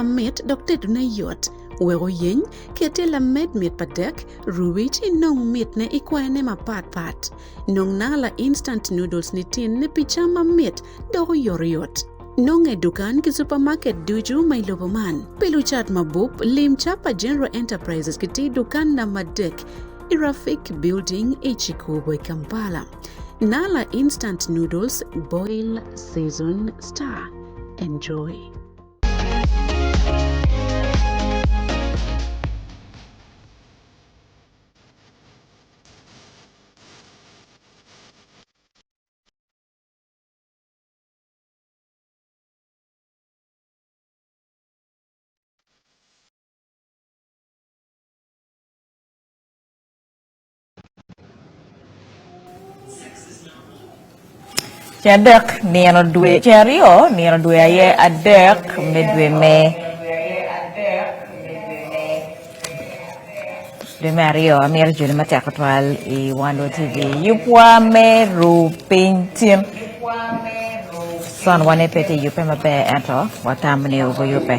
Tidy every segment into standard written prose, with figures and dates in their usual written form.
Mamit dok tedone yot. Wek oyeny, ket i lamed mit pa dek, rubi ci inong mitne i kwayone mapat pat. Nong Nala Instant Noodles nitin pi cam mamit dok oyotoyot. Nonge i dukan ki supamaket ducu ma i lobo man. Pi lucat mabup, lim cap pa General Enterprises ki tye i dukan namba adek i Rafiq Building i Kikubo i Kampala. Nala Instant Noodles, boil, season, stir. Enjoy. Ceng adek nino dwe ceng aryo nino dwe aye adek me dwe me dwe me aryo amito joni matek tutwal i Wan Luo TV yubwa me ru piny tin son wane pe tye yubbe maber ento watamo ni obiyubbe.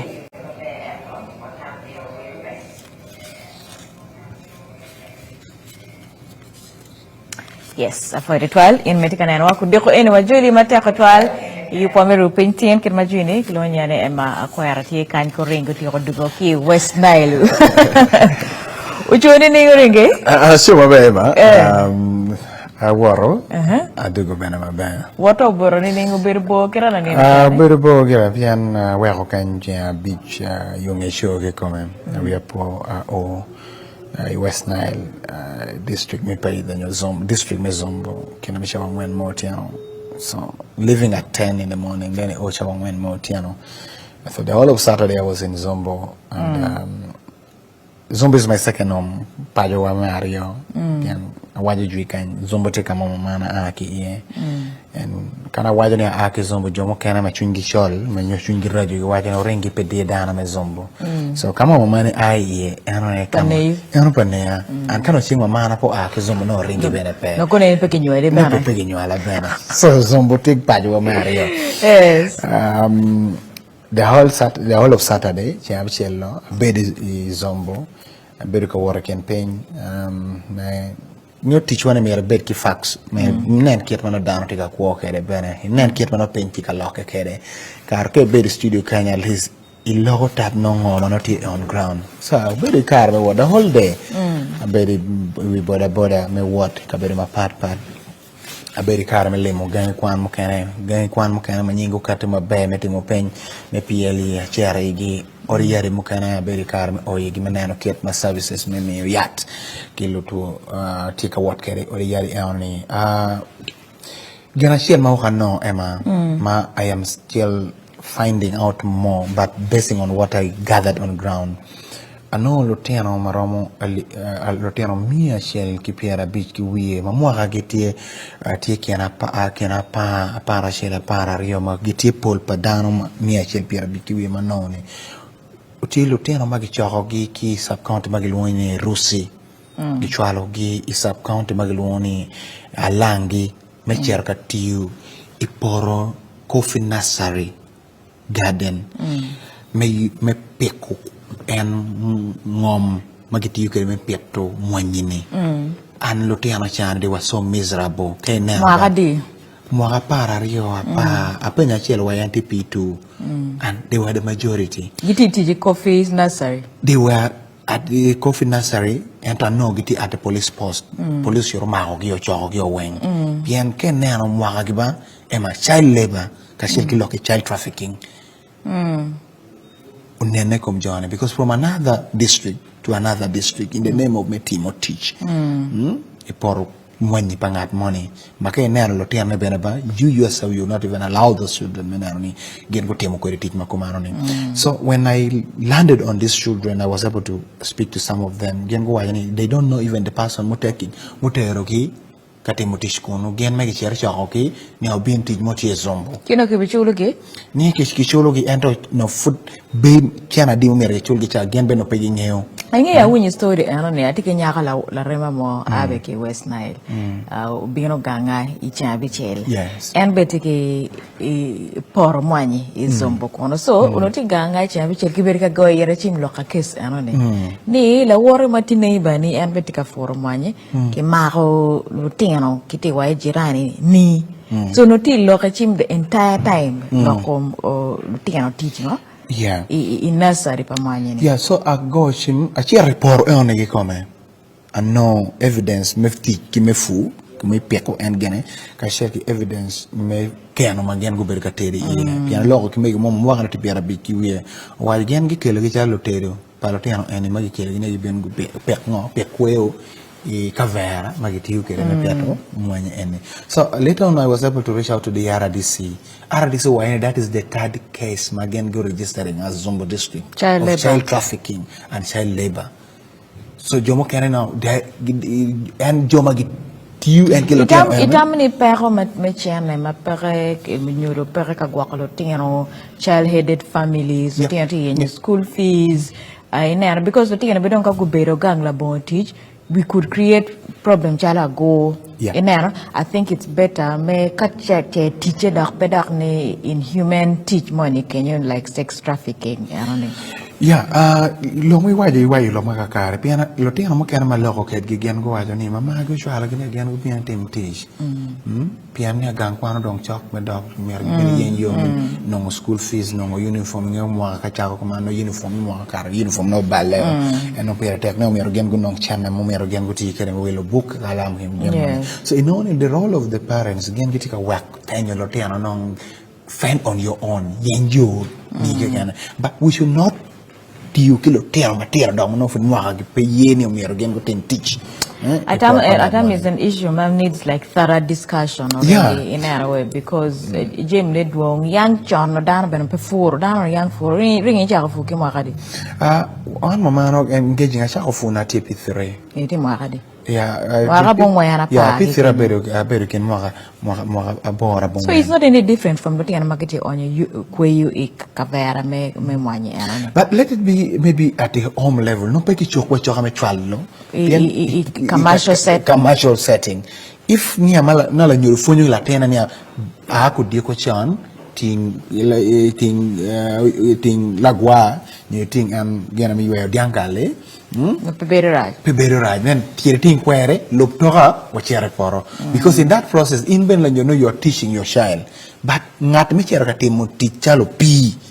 Yes, apwoyo tutwal. In ma itye ka nenowa kudiko eni wajoli matek tutwal. Yubwa me ruu piny tin kit ma jwini kilwongo nyinga ni Emma Akwera tye kany ki Oringo otyeko dugo ki i West Nile. Ocoo nining Oringi? Aco maber Emma. Eh. Um, awoto Uh-huh. adugo bene maber. Woto obuto nining obedo bor kite lanino Ah, kene? Obedo bor gira pien aweko kany ceng abic ah, yo nge show kikome. Wiya po ao i West Nile district me Paidha nyo district me Zombo kine me cawa angwen me otyeno so leaving at 10 in the morning then o cawa angwen me otyeno so the whole of Saturday I was in Zombo and um, Zombo is my second home paco wa me aryo pien awaco jwi kany Zombo tye ka mo ma an aa ki iye and ka awaco ni aa ki Zombo jo mukene ma cwinygi col ma nyo cwinygi raco giwaco ni oringi pe diyo dano me Zombo so ka mo ma an aa iye eno aye ka ma eno pa neya and ka nongo ceng ma mana pe oa ki Zombo nongo oringi bene pe Nongo kono en pe kinywali nongo bene. pe kinywala bene so Zombo tye paco wa me aryo Yes. um, The whole Sat the whole of Saturday ceng abicel no abedo i Zombo abedo ka wot i kin piny um, me nyo ticwa ni myero ibed ki facts me inen kit ma nongo dano tye ka kwo kwede bene inen kit ma nongo piny tye ka lokke kwede kare ka ibedo i studio kany at least iloko tat nongo ngo ma nongo tye on ground so abedo ki kare me wot the whole day abedo i wi boda boda me wot i kabedo mapat pat Abedo i kare me limo gangi kwan mukene, gangi kwan mukene ma nyinggi okati maber me timo peny me PLE acito igi, odi yadi mukene abedo i kare me o igi me neno kit ma services me miyo yat ki lutwo tye ka wot kwede i odi yadi enoni. Gin acel ma weko anongo Emma ma I am still finding out more but basing on what I gathered on ground Anongo lutino ma romo lutino miya acel ki pyerabic ki wiye ma mwakagi tye tye i kin apar, aparacel, apararyo ma gitye pol pa dano miya acel pyerabic ki wiye ma anongo-ni tye lutino ma kicokogi ki i cab kaunti ma kilwongo ni Rusi kicwalogi i cab kaunti ma kilwongo ni Alangi me cito ka tiyo i poto coffee nursery. garden me piko en ngom ma gitiyo kwede me pito mwanyi-ni and lutino ca they were so miserable ka ineno Mwaka adi? Mwaka apararyo apar apenyo acel wa en tye P2 and they were the majority. Gitye tic i coffee nursery? They were at the coffee nursery ento anongo gitye at the police post police ocito omakogi ocokogi weng pien ka ineno mwakagi ba ema child labour kacel ki lok ki child trafficking onene i kom joni because from another district to another district in the name of me timo tic i poto mwanyi pa ngat moni ma ka ineno lutinone bene ba you yourself you will not even allow those children me neno ni gin gutimo kwede tic ma kumano ni so when I landed on these children I was able to speak to some of them gin guwaco ni they don't know even the person muterogi Ka timo tic kunu, gin me gicito cokogi ni obin tic mo tye i Zombo. Ci nongo kibiculogi? Ni kiculogi ento nongo pud be cen adi myero giculgi ca gin bene nongo pe gingeyo. Angeyo awinyo story eno ni atye ki nyako larema mo a bene ki i West Nile obino ganga i ceng abicel en bene tye ki poto mwanyi i Zombo kunu so onongo tye ganga i ceng abicel kibedo ka goyo ite cim lok ka kes eno ni ni lawote ma tye neighbor ni en bene tye ka puro mwanyi kimako lutino ki tye wa i jirani ni so onongo tye i lok i cim the entire time lok kom lutino tic ngo. Yeah. I nursery pa mwanyi ni. Yeah, so ago cim, acito i poto enoni kikome, anongo evidence me tic ki me pur, ki me piko en gine, kacel ki evidence me keno ma gin gubedo ka tedo iye. Pien aloko ki mego mo ma mwakane tye pyerabic ki wiye, owaco gin gikelogi calo lutedo pa lutino eni ma gikelogi ni gibin gupik ngo, pik kweyo i kavera ma gitiyo kwede me pito mwanyi eni. So later on I was able to reach out to the RDC. RDC owaco ni that is the third case ma gin gu registering as Zombo district Child of labor. child trafficking and child labor. So jo mukene no en jo ma gitiyo en ki lutino Itam, eno. itam ni peko me, me cene ma peke ki- nyodo peke ka gwoko lutino, child headed families, Yeah. lutino tye yenyo school fees, Ineno because lutino bene dong ka gubedo gang labongo tic we could create problem calo agur Yeah. ineno I think it's better me ka ce ticce dok pe dok ni inhuman tic moni kenyo like sex trafficking eno ni. Yeah, uh, lok ma iwaco iwaco lok ma kakare pien lutino mukene ma loko kedgi gin guwaco ni mamagi ocwalogi ni gin gubin itim tic. Mm. Pien ni gang kwan odong cok me dok myero gibed iyeny yo me nongo school fees, nongo uniform inge mwaka ka cako kuman nongo uniform me mwaka okato uniform nongo oballe en nongo pire tek ni myero gin gunong cente ma myero gin guti kwede me wilo buk ki kalam ki gin moni. So inongo ni the role of the parents gin gitye ka weko tenyo lutino nongo fend on your own yeny yo ni keken but we should not tiyo ki lutino matino dok ma nongo pud mwakagi pe ye ni omyero gin gutim tic. Atamo, atamo is an issue ma needs like thorough discussion already yeah. in a way because mm. jami ne dwong yang con no dano bene pe furo dano yang furo ringi icako fur ki mwaka di uh, an mamano engaging acako fur na tye P3 iti mwaka di Yeah, uh, Mwaka abongwen apar Yeah, ki P3 kene. abedo abedo kin mwaka mwaka mwaka aboro So abongwen. it's not any different from lutino ma gitye onyo yu- kweyo i kavera me me mwanyi eno ni. But let it be maybe at the home level. No pe kicokwa acoka me cwalo. I- Pien i- i- i commercial setting. Commercial setting. If niya ma la- na lanyodo pwonyo latinne niya a kudiko con ting la- eh, ting eh, ting lagwa nyo ting en gin ma iyweyo dyang kal-li Pe bedo rac. Pe bedo rac. Then cit iting kwere, lub toka, wacit i poto. Because in that process, in bene lanyo nongo you are teaching your child. But ngat me cito ka timo tic calo opii, Dok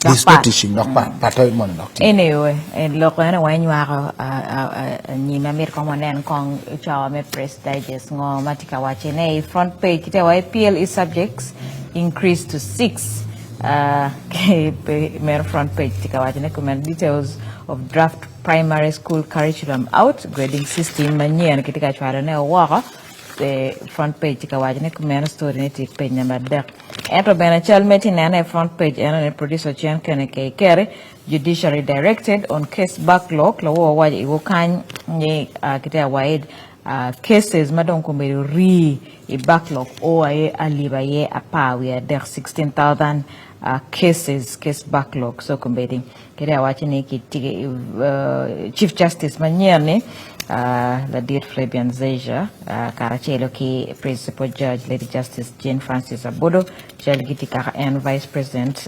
there's no pat. teaching, dok pat, pat moni dok tye. Anyway, lok eno wa inywako anyim amito kong wanen kong cawa me press digest ngo ma tye ka wacce ne i front page ki te wa i PLE subjects increase to 6. Meno front page tye ka waco ne kumeno details of draft primary school curriculum out grading system manyen kitye ka cwalo ne woko front page tye ka waco ne kumeno story ne tye i page namba adek ento bene cal me tye nene i front page eno ni producer cen kene ke ikeri judiciary directed on case backlog lawor waco iwu kany ni kitye awaid Cases ma dong komedo rii i backlog o aye alip aye apar wiye adek, 16,000 cases, case backlog, so kombedi kadi awaco ni ki tye Chief Justice manyen ni ladit Flavian Zeija karacelo ki Principal Judge Lady Justice Jane Francis Abodo cal gitye kaka en Vice President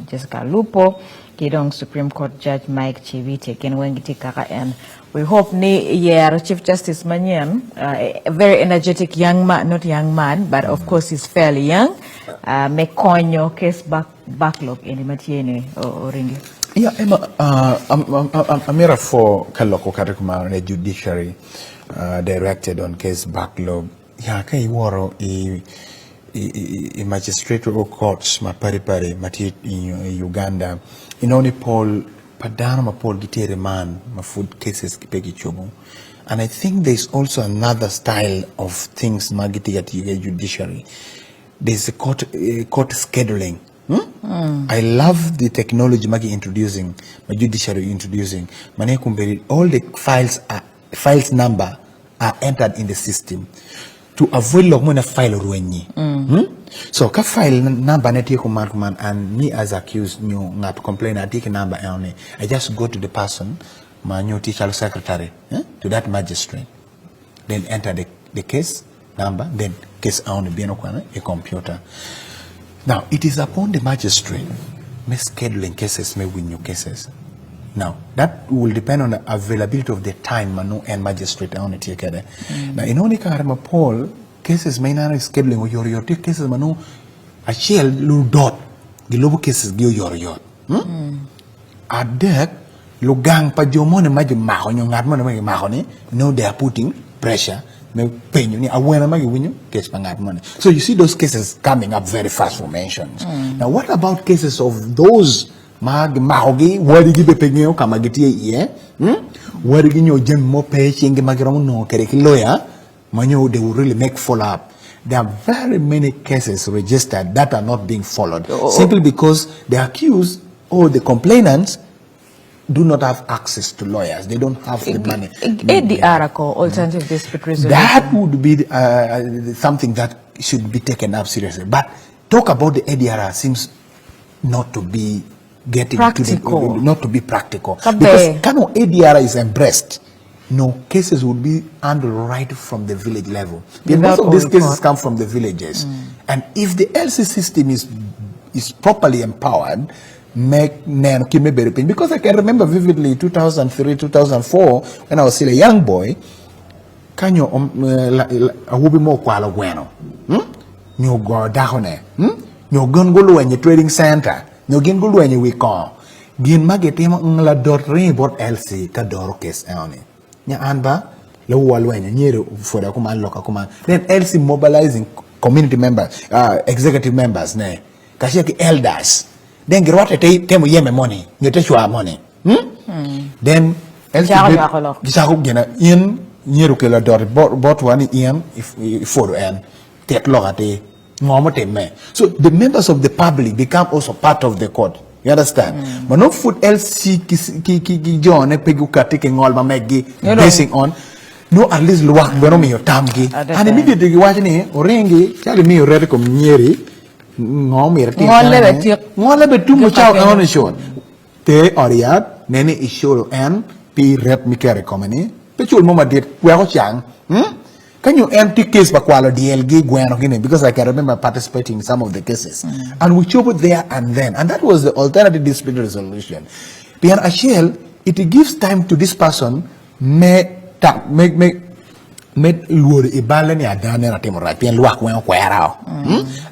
Jessica Alupo ki dong Supreme Court Judge Mike Chivite gin weng gitye kaka en We hope ni yero Chief Justice manyen, a very energetic young man, not young man, but of course he's fairly young, me konyo case back, backlog eni ma tye ni oringi. Yeah, Emma, amito apwo ka lok okato kumalo ni judiciary directed on case backlog. Ya ka iwoto i i magistratal courts mapadi padi ma tye i Uganda, inongo ni pol pa dano mapol gitye i remand ma pud cases gi pe gicobo and I think there is also another style of things ma gitye ka tiyo kwede i judiciary there is a court, court scheduling hmm? I love the technology ma gi introducing ma judiciary introducing ma ne kombeddi all the files are files number are entered in the system. To avoid lok moni file orwenyi. Hmm? So ka file number ne tye kuman kuman and me as accused nyo ngat complainer atye ki number eno ni I just go to the person ma nyo tye calo secretary eh, to that magistrate then enter the, the case number then case eno ni bino kwene i computer. Now it is upon the magistrate me scheduling cases me winyo cases. Now that will depend on the availability of the time ma nongo en magistrate eno ni tye kwede. Now inongo ni kare mapol cases ma ineno ni scheduling oyotoyot tye cases ma nongo acel ludot gilubo cases gi oyotoyot. Hmm? Adek lugang pa jo moni ma gimako nyo ngat moni ma gimako ni nongo they are putting pressure me penyo ni awene ma giwinyo case pa ngat moni. So you see those cases coming up very fast for mentions. Now what about cases of those ma gimakogi wadigi bene pe ngeyo ka ma gitye iye, hmm? wadigi nyo jami mo pe i cinggi ma giromo nongo kwede ki lawyer ma nyo they will really make follow up. There are very many cases registered that are not being followed simply because the accused or the complainants do not have access to lawyers. They don't have the money. ADR ko, alternative dispute resolution. That would be uh, something that should be taken up seriously. But talk about the ADR seems not to be getting Practical. to the, not to be practical. Kabe. Because kano ADR is embraced, no cases would be handled right from the village level. Because most Without of these all cases court. come from the villages. And if the LC system is is properly empowered, make neno ki me bedo piny. Because I can remember vividly 2003, 2004, when I was still a young boy, kanyo um, eh, la- la- awobi mo okwalo gweno hmm? nyo ogoyo dakone hmm? nyo gin gulwenyo i trading center nyo gin gulwenyo i wi kongo gin ma gitimo ng ladot ringo bot LC ka doro kes enoni nya an ba lawu alwenyo nyeri pwoda kuman loka kuman then LC mobilizing community members uh, executive members ne kacel ki elders then girwatte te temo yeme moni nyo te cwa moni hmm? Then LC Gicako bed- nywako lok. gicako gina in nyeri okelo adot bot- botwa ni in if- ipwodo en tit lok atir Ngo mutimme? So the members of the public become also part of the court. You understand? Ma nongo pud LC ki, ki, ki, ki jone pe gukatti ki ngol ma meggi You know. basing on no at least lwak bene omiyo tamgi. Adada. And immediately giwaco ni oringi calo imiyo ret i kom nyeri ngo myero itim. Ngolle bene tik. Ngolle bene tum Ki cawa kakene. eno ni cul. Ter i ot yat, nen ni iculo en pi ret miketo i kome-ni. Pe cul mo madit, wek ocang. Hmm? Ka nyo en tye case pa kwalo dyel gi gweno gi ni because I can remember participating in some of the cases and we cobo there and then and that was the alternative dispute resolution pien acel it gives time to this person me ta me me me lworo i balle ni ada nene atimo rac pien lwak weng okwera o.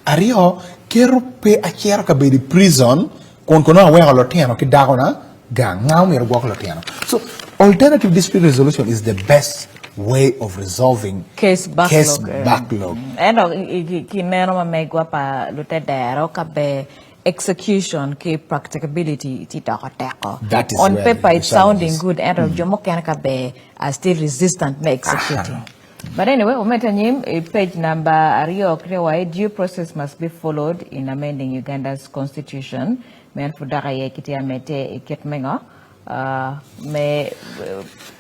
Aryo keto pe acito ka bedo i prison Kun kono aweko lutino ki dakona gang, nga omyero ogwok lutino? So, alternative dispute resolution is the best way of resolving Case backlog. case backlog. Ento ki neno ma megwa pa lutedero ka ber execution ki practicability tye doko teko. That is On where paper the it's sounding challenge is. good ento jo mukene ka ber are still resistant me executing. But anyway, wamedde anyim i page number aryo kite wa i due process must be followed in amending Uganda's constitution. Meno pud dok aye kitye amedde i kit me ngo uh, me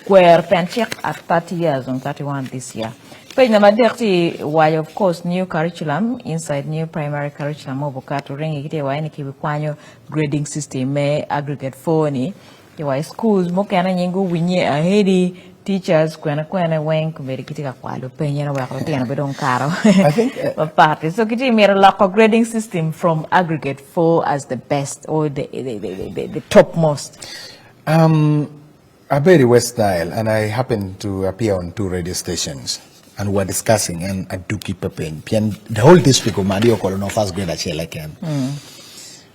kwero pen cik at 30 years on 31 this year. Page number adek tye i waco of course new curriculum inside new primary curriculum mo bukato ringi kitye waco ni kibikwanyo grading system me aggregate 4 ni Ci wa i schools mukene nying guwinye ahedi teachers kwene kwene weng kombeddi gitye ka kwalo peny eno weko lutino pe dong kato I think, uh, mapat. So gitye mito loko grading system from aggregate 4 as the best or the, the, the, the, the top most. Um, abedo i West Nile and I happened to appear on two radio stations and we were discussing and aduki pe piny pien the whole district of Madi Okolo no first grade acel keken.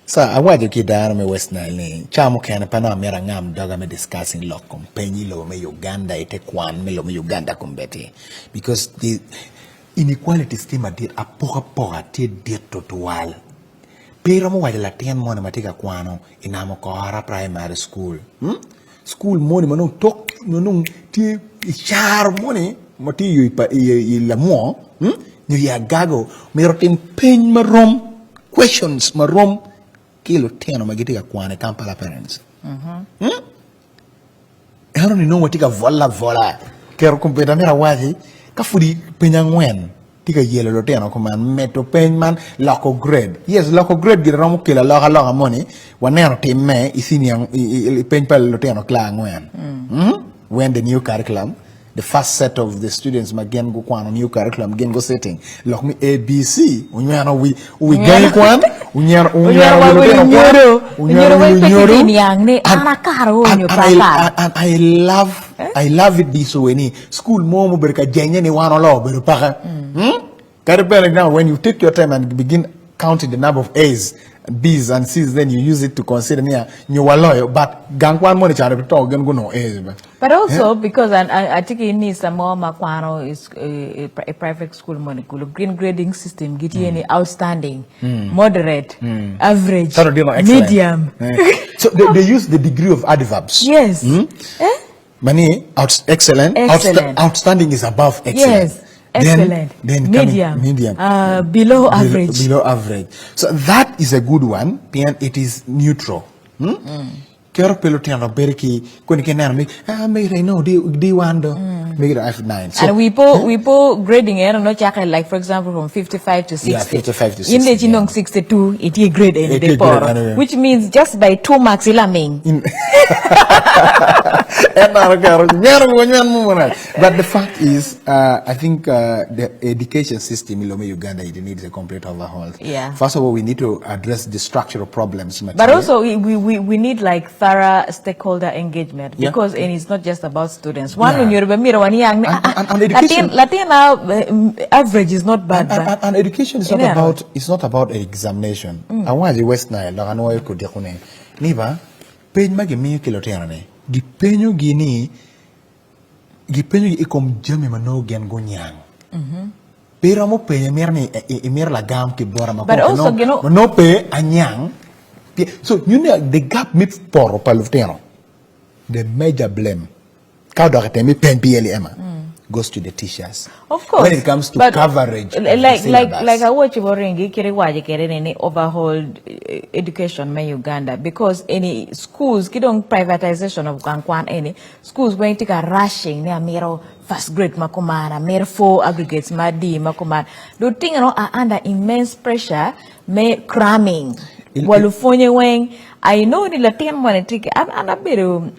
Ca awaco ki dano me West Nile ni, Ca mukene pe nongo amito angam doga me discussing lok kom peny i lobo me Uganda i te kwan me lobo me Uganda kombeddi because the inequalities tye madit, apokapoka tye dit tutwal. Pe iromo waco latin moni ma tye ka kwano i Namokora Primary School, hmm? School moni ma nongo tok ma nongo tye i caro moni ma tye i i lamwo, hmm? Nyo i Agago myero otim peny marom Questions ma rom ki lutino ma gitye ka kwano i Kampala parents. Hmm? Ento ni nongo watye ka volle avola. Keto kompiuta myero awaci ka pud i peny angwen. Tye ka yelo lutino kuman medo peny man loko grade. Yes, loko grade gire romo kelo alokaloka moni waneno timme i senior i peny pa lutino kla angwen. Mm. When the new curriculum the first set of the students ma gin gukwano new curriculum gin gu sitting lok mi ABC onyweno wi wi gangi kwan onyweno onyweno wi wi lutino kwan lunyodo onyweno onyodo wi weng pe lunyodo ki niang ni and an akaro and nyo and pe I, akaro and I love I love it this way ni school mo mubedo ka jenye ni wan olo obedo peke hmm? Kadi bene now when you take your time and begin counting the number of A's, B's and C's then you use it to consider niya nyo waloyo but gang kwan moni calo to gin gunongo A's be. But also because an atye ki nisa mo ma kwano i private school moni kulu green grading system gitye ni outstanding, moderate, average, Calo dino excellent. medium. So they use the degree of adverbs. Yes. Eh? Mani out, excellent, Excellent. Outsta- outstanding is above excellent. Yes. Excellent. Then, then coming- medium. medium. Below average. Below average. So that is a good one, pien it is neutral. Hmm? Kero pe lutino bedo ki koni ki neno ni ah mege no di di wan do mege do F9. So And we po we po grading eno no chake like for example from 55 to 60. Yeah, 55 to In 60, the chinong yeah. 62 it grade in Itie the grade poro. anyway. Which means just by 2 marks ilaming. But the fact is, I think the education system in Lome, Uganda, it needs a complete overhaul. Yeah. First of all, we need to address the structural problems. But material. also we, we, we need like thorough stakeholder engagement Yeah. because and it's not just about students. One Yeah. when you're and, And- and education- Latin, Latin uh, average is not bad. And, but and, and education is not Yeah. about it's not about examination. Awaji West Nile dok anwoyo kodiko ni niba peny ma gimiyo ki lutino ni gipenyo gi ni gipenyo gi i kom jami ma nongo gin gunyang. Pe iromo penyo imito ni imito lagam ki bota ma But kong also, kinongo you know- ma nongo pe anyang. So you know the gap me poto pa lutino the major blame ka odok i teme peny PLE Emma goes to the teachers. Of course. When it comes to But coverage of the like like syllabus. like awachi boringi kiri waje kere ni overhaul education me Uganda because any schools kidong privatization of kwan any schools weng tika rushing ni amiro first grade makumana amiro four aggregates ma D makumana do thing no are under immense pressure me cramming Il- walufonye weng I know ni latin moni tiki an an abedo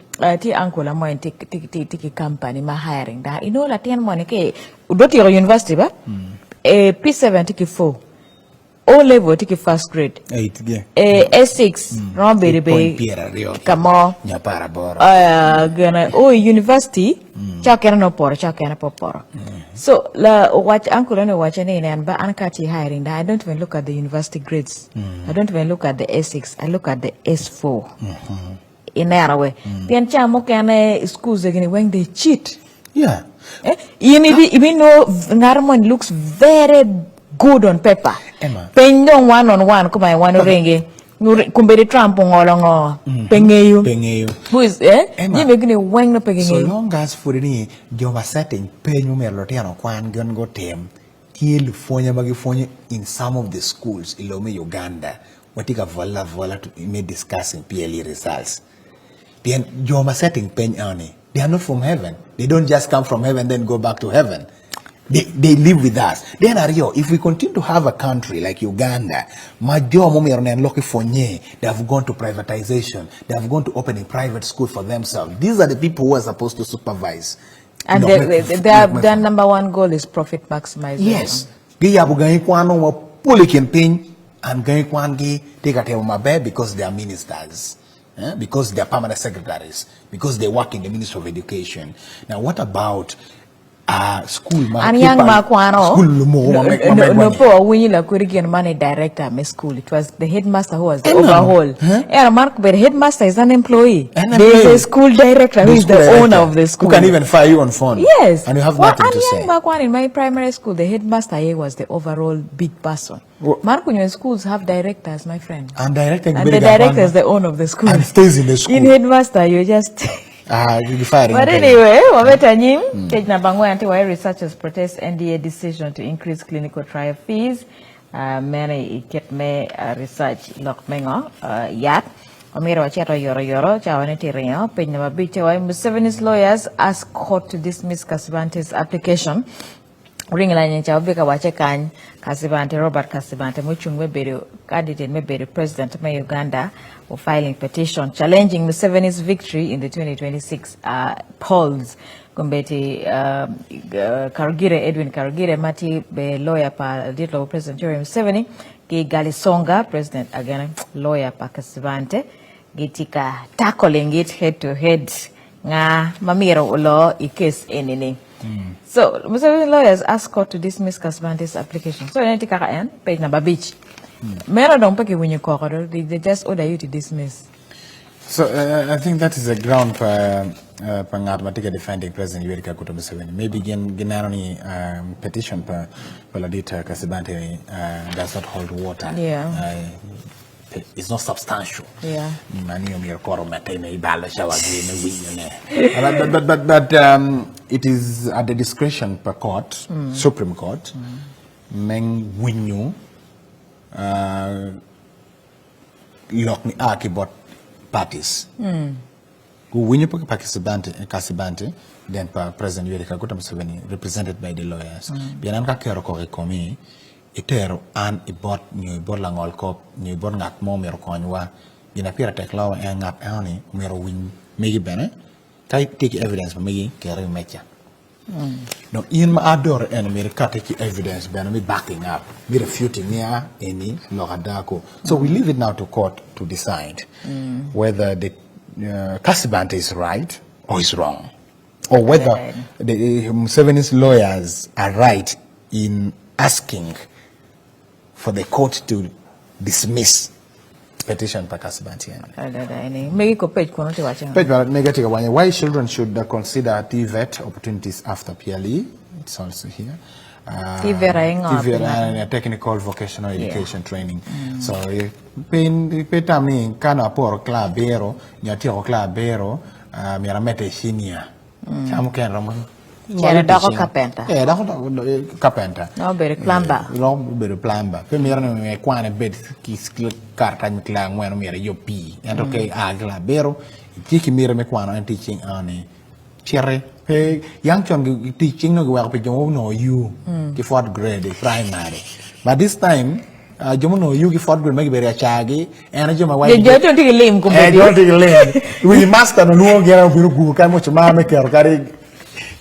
tye uncle mo en tye tye tye ki company ma hiring dano inongo latin moni ki dong otyeko university ba P7 tye ki 4 O level tye ki first grade Eight, yeah. A6 romo bedo be Point pyeraryo ka mo nyo aparaboro. Gene o i university ca okene nongo opoto ca okene pe opoto so la owac uncle eni owace ni nen ba an ka atye hiring dano I don't even look at the university grades I don't even look at the A6 I look at the S4 Ineno we? Pien ca mukene i schools egini weng they cheat. Yeah. Eh? In ibi ibi know ngat moni looks very good on paper. Emma. Peny dong one on one kuma wan orenge. Kumbedi Trump ongolo ngo. Pe ngeyo. Pe ngeyo. Who is eh? Emma. Jami egini weng no pe So gingeyo. long as pud ni jo ma setting peny omyero lutino kwan gin gutim, tye lupwonye ma gipwonyo in some of the schools i lobo me Uganda Watye ka volle avola me discussing PLE results pien jo ma setting peny eno-ni they are not from heaven they don't just come from heaven then go back to heaven they, they live with us. Then aryo, if we continue to have a country like Uganda ma jo ma omyero onen lok ki pwonye they have gone to privatization they have gone to opening private school for themselves these are the people who are supposed to supervise And lok their, me their, lok me their pwony. number one goal is profit maximization. Yes, giyabo gangi kwano mapol i kin piny And gangi kwangi tye ka timo maber because they are ministers, eh? because they are permanent secretaries, because they work in the Ministry of Education. Now what about uh, school ma An yang ma kwano school lumogo ma mek- ma no, megwa no ni? po awinyi lakwiri gin mane director me school. It was the headmaster who was the Eno, overhaul. huh? Ero man but headmaster is an employee. An There is employee. a school director who The is school the owner director of the school. Who can even fire you on phone. Yes. And you have well, nothing an to yang say. ma kwano in my primary school, the headmaster here was the overall big person. Man kunyo schools have directors, my friend. And director And the director is the owner of the school. And stays in the school. In headmaster, you just... Ah, you firing. But anyway, wabeta nyim, page number 1, until why researchers protest NDA decision to increase clinical trial fees. Mene iket me research lok mengo yat. Omiro waceto yoro yoro, cawa ne tye ringo. Page number 5, why Museveni's lawyers ask court to dismiss Kasibante's application. Ring lanyen ca obi ka wace kany Kasibante Robert Kasibante mucung me bedo candidate me bedo president me Uganda o filing petition challenging Museveni's victory in the 2026 uh, polls. Kombeddi uh, uh, Karugire Edwin Karugire ma tye be lawyer pa ladit lobo President Yoweri Museveni ki Galisonga president again lawyer pa Kasibante gitye ka tackling it head to head nga ma myero olo i case eni-ni. So, Museveni lawyers ask court to dismiss Kasibante's application. So, en tye kaka en, page number abic. Meno dong pe kiwinyo koko do, they, they just order you to dismiss. So uh, I think that is a ground pa uh, pa ngat ma tye ka defending President Yoweri Kaguta Museveni. Maybe gin gineno ni um, petition pa pa ladit uh, Kasibante ni uh, does not hold water. Yeah. Uh, It's not substantial. Yeah. Mani omyero koro omedde me ibalo cawa gi me winyo ne. But, but, but, but um, it is at the discretion pa court, mm. Supreme Court, mm. me winyo uh, lok ni a ki bot parties. Mm. Guwinyo pa Kasibante, Kasibante then pa President Yoweri Kaguta Museveni represented by the lawyers. Mm. Pien an ka kero koko i komi, Itero an i bot nyo i bot langol kop nyo i bot ngat mo myero okonywa. Gin ma pire tek loyo en ngat eno ni myero owiny megi bene. Ka itye ki evidence pa megi kete i meja. Dong in ma adoro eni myero ikati ki evidence bene me backing up, me refuting ni a eni lok ada ko. So we leave it now to court to decide whether the Kasibante is right or is wrong or whether the Museveni's lawyers are right in asking for the court to dismiss petition pa Kasibante eni. Adada eni. Megi ko page kono tye waco ngo? Page ma mega tye ka wanyo why children should consider TVET opportunities after PLE. It's also here. Uh, TVET aye ngo? TVET aye technical vocational education yeah. training. Mm. So pe pe tam ni ka na aporo kla abiro nyo atyeko kla abiro uh, myero amedde i senior. Ca mukene romo Cito doko kapenta. Eh, doko kapenta. Romo bedo plumber. Eh, romo bedo plumber. Pe mito ni ikwane ibed ki karatac me kila angwen myero iyub pii. Ento ka ia ki kila abiro, itye ki miti me kwano en tic cing eno-ni, citi. Pe yang con tic cing nongo giweko pi jo ma onongo U ki fourth grade i primary. But this time Jo ma onongo yugi fourth grade ma gibedo i acagi en aye jo ma waco Jo tye ki lim Eh, jo tye ki lim. Wi master no lwongo gin obino gubo kany mucumar me keto kadi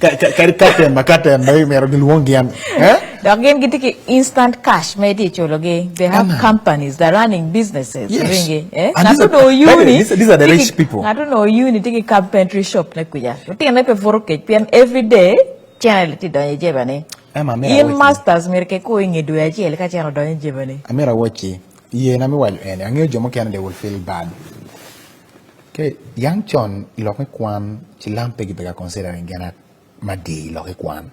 kadi curtain ma curtain ma myero gilwong gin. Eh? Dok gin gitye ki instant cash ma itye culogi. They have companies, they're running businesses. Yes. Ringi, eh? And these Ngat are, onongo by the way, uni, these, these are the tye rich ki people. ngat onongo uni tye ki carpentry shop ne kuca. Lutine pe puro kec pien every day cene tye donyo i jebane. Emma, amito In awacci. masters myero kikwo i nge dwe acel ka cen odonyo i jebani. Amito awacci, yena me waco eni, angeyo jo mukene they will feel bad. Okay, yang con i lok me kwan, cilam pe gibedo ka considering gin madii i lok i kwan.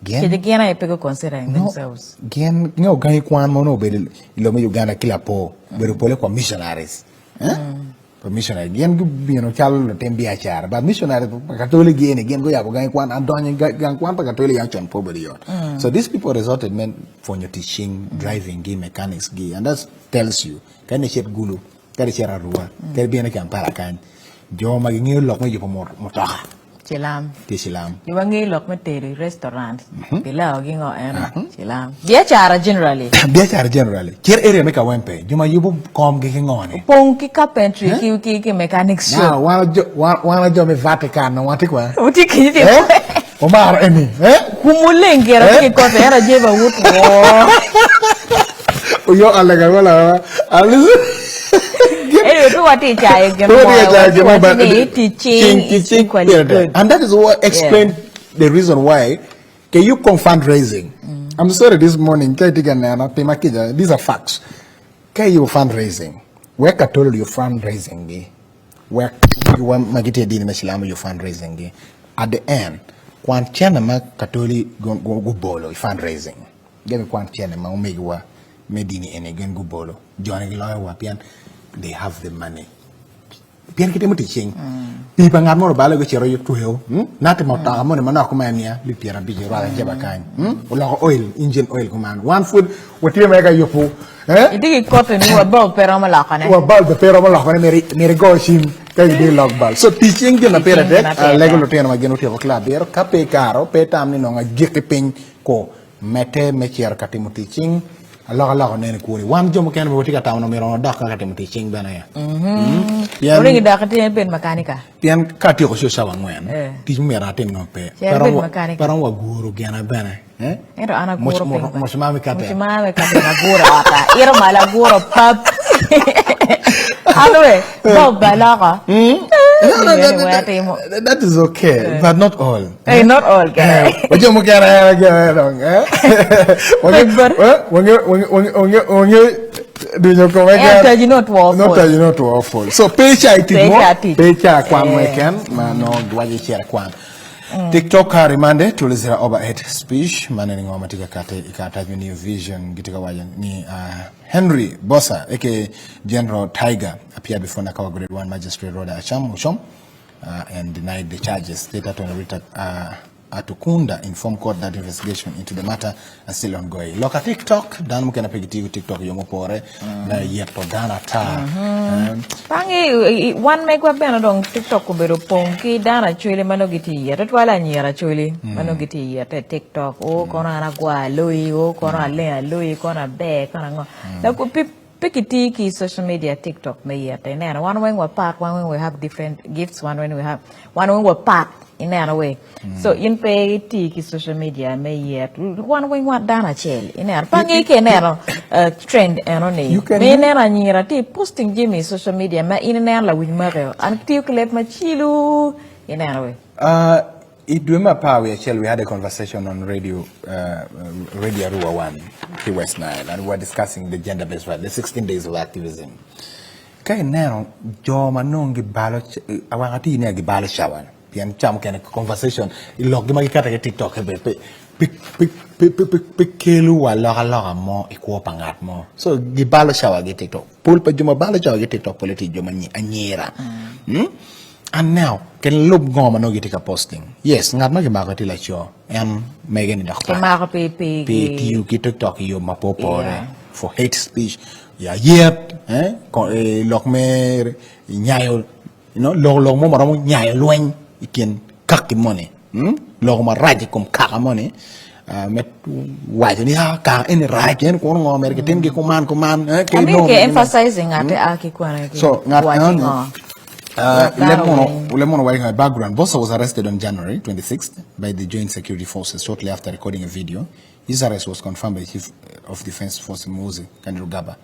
Gin, Kadi gin aye pe gu considering no, themselves. gin nge ogangi kwan ma onongo obedo i lobo me Uganda ki lapor, obedo pole kwa missionaries. Eh? Pa missionary gin gubino calo lutim biacara but missionary pa katoli gi eni gin guyabo gangi kwan adonyo i gang kwan pa katoli ya con pe obedo yot so these people resorted me pwonyo tic cing driving gi mechanics gi and that tells you kadi icit Gulu kadi icit Arua kadi ibino i Kampala kany jo ma gingeyo lok me yubo mutoka Cilam. Tye cilam. Jo ma ngeyo lok me tedo i restaurant, pilau gi ngo eno, cilam. Biacara generally. Biacara generally. Cit area me Kawempe, jo ma yubo kom gi ki ngo ni. Opong ki carpentry ki ki ki mechanic shop. Now, wan jo wan jo me Vatican no wan tye kwa. Wutye kenyo tye. Eh? Omaro eni, eh? Kumuleng gire ki kote en aye ba wut wo. Oyo alega wala. Anyway, pe watye cayo gin mo. Watye cayo gin mo, but ni teaching is equally good. And that is what explain the reason why can you come fundraising. I'm sorry this morning, ka itye ka neno, tima kica, these are facts. Ka iyubo fundraising, wek Katolo oyub fundraising gi, wek ma gitye i dini me Cilam oyub fundraising gi. At the end, kwan cene ma Katoli gubolo i fundraising. Gin gikwan cene ma omegiwa me dini eni gin gubolo, joni giloyowa pien they have the money. Pien gitimo tic cing. Pii pa ngat mo obalo gucito tweyo. Nati mo otoka moni manok kuman niya alip pyerabic orwako ijeba kany. Oloko oil, engine oil kuman. Wan pud watye mere ka yubo. Itye ki koti ni wa bulb pe romo lokone. Wa bulb pe romo lokone myero igo cim. Ka gitye i lok bal. So tic cing gin ma pire tek, alego lutino ma gin otyeko kila abiro, ka pe ikaro, pe itam ni nongo agikki piny ko medde me cito ka timo tic cing, alokaloka onen i kwoni. Wan jo mukene bene watye ka tamo ni omyero wadok ka timo tic cing bene. Pien Oringo idok itye ibed makanika. Pien ka atyeko co cawa angwen, tic ma myero atim nongo pe. Cit ibed makanika. Pe romo wa guro gina bene. Ento an aguro piny ba. Mucuma me kate. Mucuma me kate aguro i otta. Ito malo aguro pap. An we, Bob ba loko. No, no, Gin wek atimo. that is okay, but not all. Eh, not all kere. Wa jo mukene dong, eh. Wange wange wange wange dunyo kome Eh, taji no two No full. taji no two full. So pe ca i tic Pe mo, ca tic. pe ca kwan mo Eh. keken, ma no giwaco icito i kwan. TikTok ka rimande tulizira over hate speech mane ni ngo ma tye ka kate i karatac me New Vision gitye ka waco ni uh, Henry Bosa aka General Tiger appeared before Nakawa Grade 1 Magistrate Rhoda Acham Ochom uh, and denied the charges. State Attorney Rita uh, Atukunda informed court that investigation into the matter are still ongoing. Loka TikTok, dano mukene pe gitiyo ki TikTok i yo mupore me yeto dano ata. Pangi wan megwa bene dong TikTok obedo opong ki dano acholi ma nongo gitye iye tutwal anyira acholi ma nongo gitye iye te TikTok o kono an agwar aloyi o kono aleng aloyi kono aber kono ango dok pe pe kitiyo ki social media TikTok me yete ineno wan weng wapat wan weng we have different gifts wan weng we have wan weng wapat ineno we so in pe iti ki social media me yet wan weng wan dano acel ineno pe ange ka ineno uh, trend eno ni You can me use- ineno anyira tye posting jami i social media ma in ineno lawiny make o an tiyo ki leb macilo ineno we Uh, i dwe me apar wiye acel we had a conversation on radio uh, radio Arua 1 ki West Nile and we were discussing the gender based violence, the 16 days of activism. Ka ineno jo ma nongo gibalo awaka tye ni gibalo cawa pien ca mukene conversation i lokgi ma giketo ki TikTok bene pe pe pe pe pe kelo wa alokaloka mo i kwo pa ngat mo so gibalo cawa gi TikTok pol pa jo ma balo cawa gi TikTok pole tye jo ma anyira and now ken lub ngo ma nongo gitye ka posting yes ngat ma kimako tye laco en mege ni dok pat Kimako pi pi pi tiyo ki TikTok i yo ma pe opore for hate speech ya yet eh, lok me nyayo you know, loko lok mo ma romo nyayo lweny i kin kaki moni hmm? loko marac i kom kaka moni uh, me waco ni ah, kaka eni rac en kono ngo mere kitim gi kuman kuman eh, ke no ke emphasizing ngate a ki kwene ki so ngat eno Uh, Lemono Wainga background. Bosa was arrested on January 26th by the Joint Security Forces shortly after recording a video. His arrest was confirmed by Chief of Defense Force Muhoozi Kainerugaba.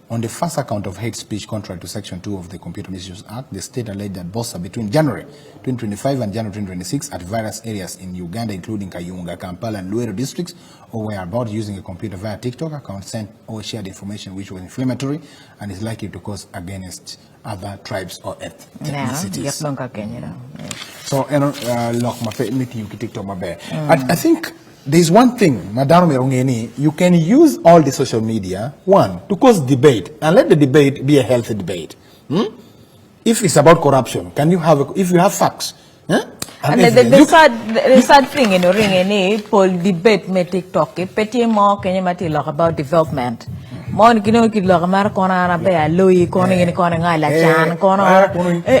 On the first account of hate speech contrary to Section 2 of the Computer Misuse Act, the state alleged that Bosa between January 2025 and January 2026 at various areas in Uganda, including Kayunga, Kampala, and Luweero districts, or were about using a computer via TikTok account, sent or shared information which was inflammatory and is likely to cause against other tribes or ethnicities. So, en uh, lok ma pe me tiyo ki TikTok maber. I, I think there's one thing ma dano myero onge ni you can use all the social media one to cause debate and let the debate be a healthy debate. Hmm? If it's about corruption, can you have a, if you have facts eh? And the, the, the, sad, the sad thing in oringe ni pol debate me TikTok ki pe tye mo kenyo ma tye lok about development. Mo ni kino ki lok mar kono an abe aloyi kono in kono nga lacan kono eh,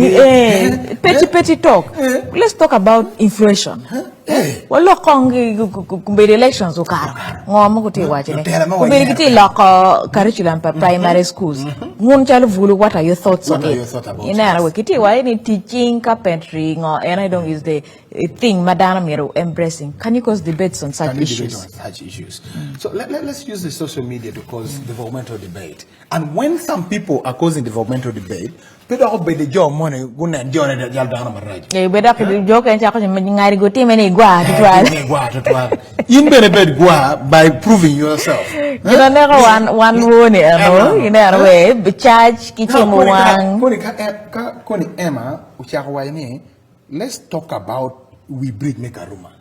eh, petty petty talk. Let's talk about inflation. Walok kong kombeddi elections okato ngo ma gitye ka wacone kombeddi gitye ka loko curriculum pa primary schools wun calo bulu what are your thoughts on it ineno wek gitye ka waco ni teaching carpentry ngo en aye dong is the thing ma dano myero embracing can you cause debates on such issues So let, let, let's use the social media to cause developmental debate. And when some people are causing developmental debate, pe dok obedo jo moni gunen jone jal dano maraco. Eh, be dok jo kene cako ni ngari gutime ni igwar tutwal. Ni igwar tutwal. In bene bed gwar by proving yourself. Gin aneko wan wan woni eno, ineno we cac ki cimo wang. Koni ka ka koni Emma ocako waco ni let's talk about wi bridge me Karuma.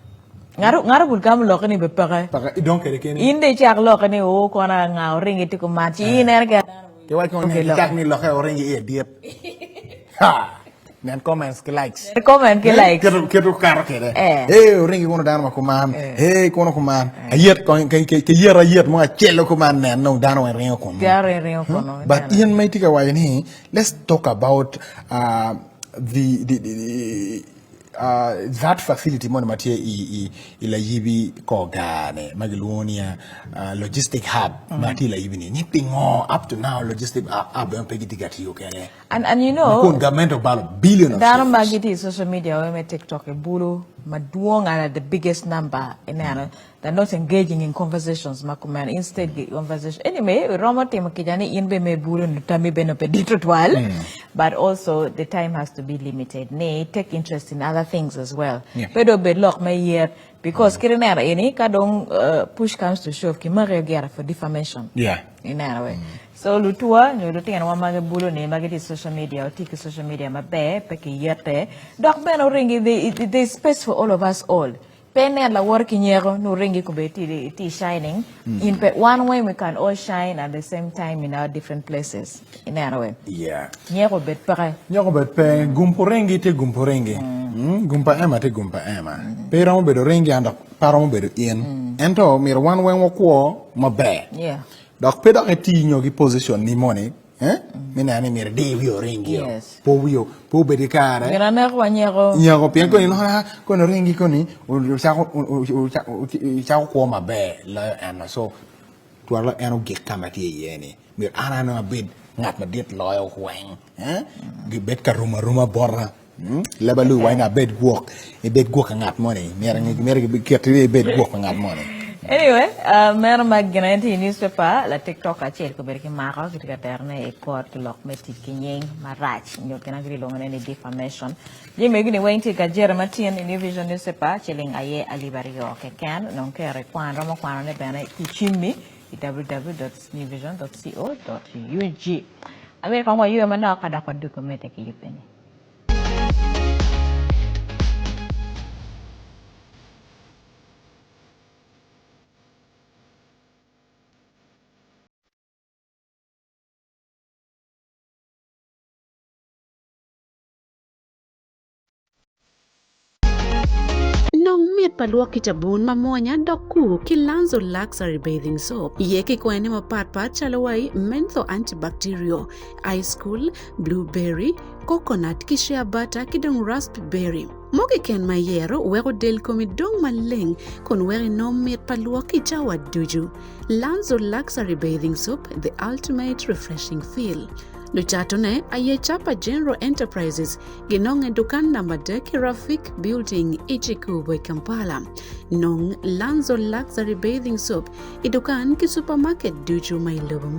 Ngato ngato pud gamo lokke ni be peke. Peke idong kede keni. In dong icak lokke ni oo kono anga oringi tye kuman ci in ineno kede Ki waco ni icak ni lokke oringi iye dit. Ha! Nen comments ki likes. Nen comment ki likes. Kit kit okato kwede. Ee oringi kono dano ma kuman. Ee kono kuman. Ayet kong ki yet ayet mo acel kuman nen dong dano weng ringo kunu. Dano weng ringo kunu. But in ma itye ka waco ni let's talk about the the that facility moni ma tye i layibi kor gar ni ma gilwongo ni logistic hub ma tye i layibi ni ni pingo up to now logistic hub eno pe gitye ka tiyo kwede. And and you know, Kun gamente obalo billion of dano ma shillings. gitye i social media weng me TikTok i bulu madwong and at the biggest number ineno they're not engaging in conversations ma kumeno instead gi conversation anyway iromo timo kica ni in bene me bulu ni tammi bene pe dit tutwal but also the time has to be limited ni take interest in other things as well Yeah. pe dong obed lok me yet because kit ineno eni ka dong push comes to shove kimaki gire for defamation Yeah. Ineno we? So lutwa nyo lutinowa ma gibulo ni ma gitye i social media oti ki social media maber pe kiyete dok bene oringi there is space for all of us all pe inen lawoti ki nyeko ni oringi kobedi itye shining in pe wan weng we can all shine at the same time in our different places ineno we? Yeah. Nyeko obed peke. Nyeko obed pe. Gum pa oringi tye gum pa oringi. Gum pa Emma tye gum pa Emma. Pe iromo bedo oringi an dok pe aromo bedo in. Ento myero wan weng wakwo maber. Yeah. Dok pe dok iti nyo ki position ni moni eh, me neno ni myero idi wi oringi o. Yes. Pe wi pe obed ki kare. Gin aneko wa nyeko. Nyeko pien koni inongo ah, koni oringi koni ocako ocako kwo maber loyo en so twero en ogik ka ma tye iye ni. Myero an anong abed ngat madit loyo weng eh, gibed ka rum aruma bota. Leb alu waci ni abed gwok, ibed gwok ka ngat moni, myero myero giketi ni ibed gwok ka ngat moni. Anyway, uh, meno ma gin aye tye i newspaper, la TikTok acel kobedo ki mako kitye ka terone i court ki lok me tic ki nying marac nyo gin ma gitye lwongone ni defamation. Jami magi ni weng tye i gajeti ma tin i New Vision newspaper, ciling aye alip aryo keken. Nong kero ikwan, romo kwanone bene ki cimmi i www.newvision.co.ug. Amito kong waywe manok ka dok wadwogo medde ki yubbe-ni. Nong mit pa lwok ki cabun mamwonya dok kur ki Lanzo Luxury Bathing Soap. Ye ki kwene mapatpat calo wai menthol antibacterial, ice cool, blueberry, coconut ki shea butter ki dong raspberry. Mo keken ma iyero weko del komi dong maleng kun weko inong mit pa lwok i cawa ducu. Lanzo Luxury Bathing Soap, the ultimate refreshing feel. Lucatone aye Chapa General Enterprises ginonge dukan namba dek i Rafik Building i Kikubo i Kampala. Nong Lanzo Luxury Bathing Soap i dukan ki supermarket ducu ma i lobo man.